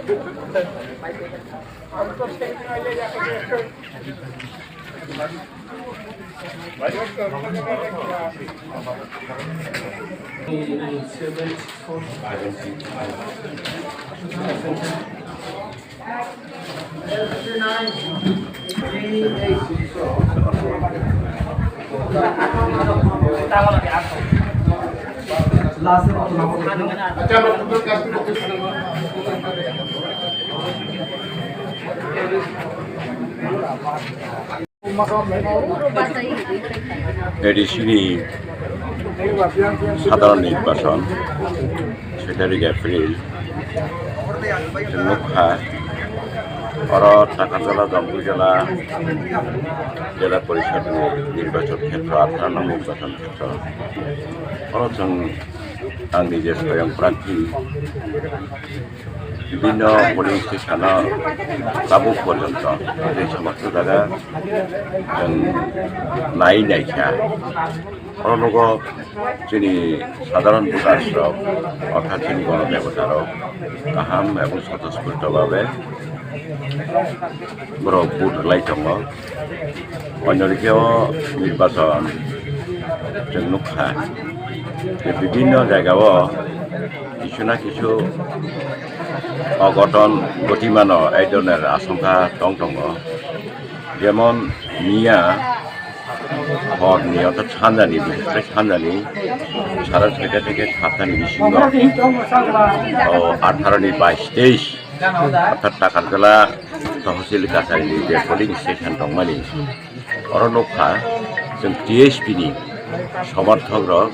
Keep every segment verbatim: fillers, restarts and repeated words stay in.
A D C ni sadharon nirbachon, soi tarik April, chwng nukha, oro Takarjala, Jambujala Jela Porishad ni nirbachon khetra, atharo nong nirbachon khetra. Oro chwng ang nije soyong prarthi. Bibhinno polling station o tabuk porjonto je somosto jaga chwng nai naikha. Oro nogo chini sadharon voters rok, orthat chini gono debota rok kaham ebong swtosphurto bhabe borok vote rwlai tongo. Onyo rikhe o nirbachon chwng nukha je bibhinno jaga o kisu na kisu ogoton goti mano, ei dhoroner asongkha tong tongo. Jemon miya horni, orthat sanjani, bishesh kore sanjani sara soita theke satta ni bisingo, o atharo ni bais teis, orthat Takarjala Tohosil Kacharini je polling station tongmani, oro nukha chwng T S P ni somorthok rok,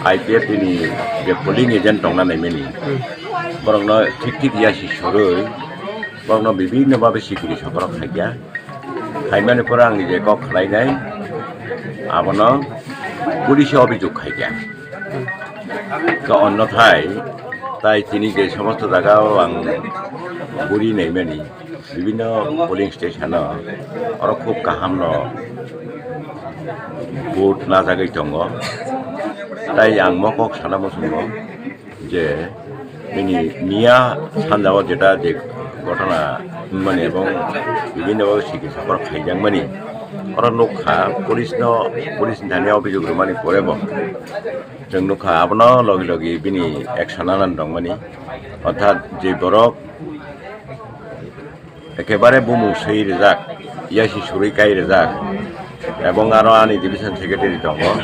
I P F T ni je polling agent tongna naimani, borokno thik thik yasi sorwi borokno bibhinno bhabe sikiri sokorok khaikha. Khaimani pore ang nije kok khlainai, abono police o obijog khaikha. Ka onnothai tai tini je somosto jaga o ang guri naimani, bibhinno polling station o oro khub kaham no vote najagwi tongo. Tai ang mo kok sana muchungo je bini miya sanjao jeta je ghotona wngmani ebong bibhinno sikiri sokorok khaijakmani, oro nukha police no, police ni thani obijog rwmani pore bo chwng nukha, abono logi logi bini action anani tongmani, orthat je borok ekebare bumung swi rijak, yasi surwi kai rijak, ebong aro ani division secretary tongo,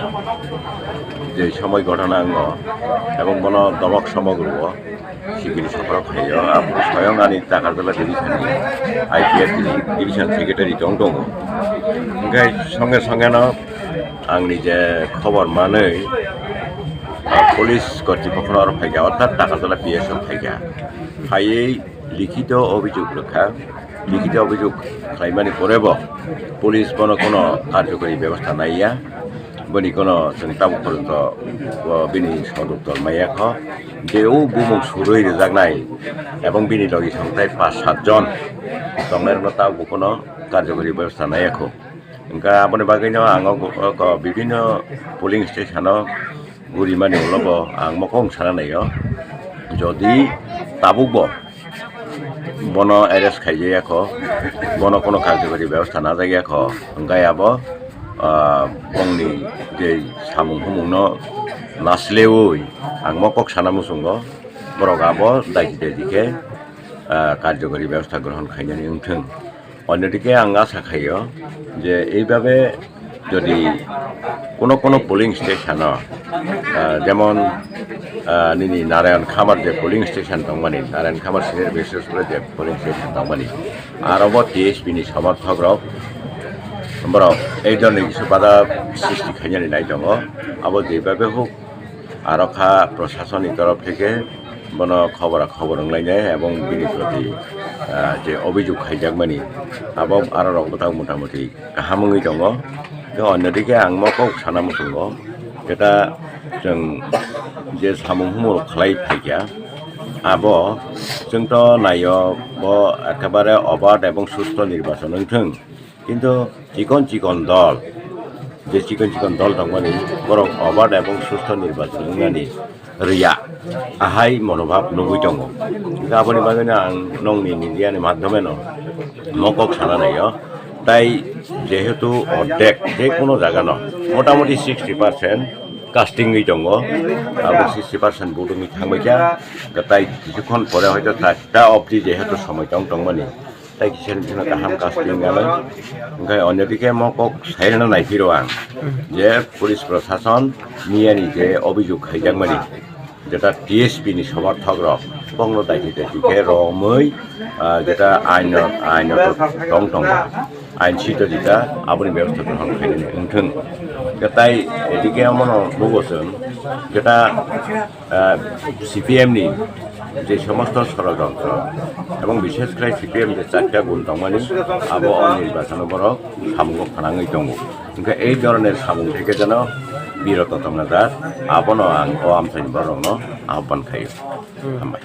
je somoi ghotona wngo, ebong bono dobok somok rwo, sikiri sokorok khaio, abo soyong ani Takarjala division ni I P F T ni division secretary tong tongo. Hwnkhe songe songe no ang nije khobor manwi, ah, police kortipokho no oro phaikha, orthat Takarjala P S o phaikha, phaiwi likhito obijog rwkha. Likhito obijog khlaimani pore bo police bono kono karjokori bebosta naiya, boni kono chwng tabuk porjonto, o, bini soduk tol maiya kho. Je o bumung surwi rijaknai ebong bini logi songtai pas sat jon tongnairokno tabuk kono karjokori bebosta naiya kho. Hwnkhe aboni bagwino ang o, o, o, bibhinno polling station o gurimani ulo bo ang mokol wng sana naio. Jodi tabuk bo bono arrest khaijaya kho, bono kono karjokori bebosta najagya kho, hwnkhe abo, ah, bongni je samung humung no nasleui ang mokol wng sana muchungo, borok abo daiji daiji khe, ah, karjokori bebosta grohon khainani wngthwng. Onnodike ang asa khaio je eibabe jodi kono kono polling station o, ah, jemon, ah, nini Narayan Khamar je polling station tongmani, Narayan Khamar senior B C S je polling station tongmani, aro bo T S P ni somorthok rok borok ei dhoroni kisa bada sristi khainani nai tongo, abo jebabe huk. Aro kha proshasoni torof theke bono khobora khobor wnglainai ebong bini proti, ah, je obijog khaijakmani abo aro rok bwtang motamuti kaham wngwi tongo. Tei onno dike ang mokol sana muchungo jeta chwng je samung humung rok khlai phaikha abo chwngto naio bo ekebare obad ebong susto nirbachon wngthwng. Kintu chikon chikon dol, je chikon chikon dol tongmani, borok obad ebong susto nirbachon wngnani, riya, ahai monobhab nugwi tongo. Hwnkhe aboni bagwino ang nongni media ni madhyome no mokok sana naio. Tai jehetu ordek je kono jaga no motamoti sixty percent casting wi tongo, abo sixty percent vote wngwi thangbaikha. Tai kisukhon pore hoito charta obdi jehetu somoi tong tongmani, tai kisa ni bisingno kaham casting ganai. Hwnkhe onyo dike mokok sairano naiphiro ang je police prosason miyani je obijog khaijakmani, jeta T S P ni somorthok rok bongno daiti daiti khe romwi, ah, jeta aino, aino tong tongo, ain sito jeta aboni bebostha grohon khainani wngthung. Hwnkhe tai edike omono nugo chwng jeta ah, C P M ni je somosto sorojontro ebong bishesh khlai C P M je charta gun tongmani, abo o nirbachono borok samungo phanangwi tongo. Hwnkhe ei dhoroner samung theke jeno biroto tongna jak, abono ang o amchaini borokno ahban khaio. Hambai.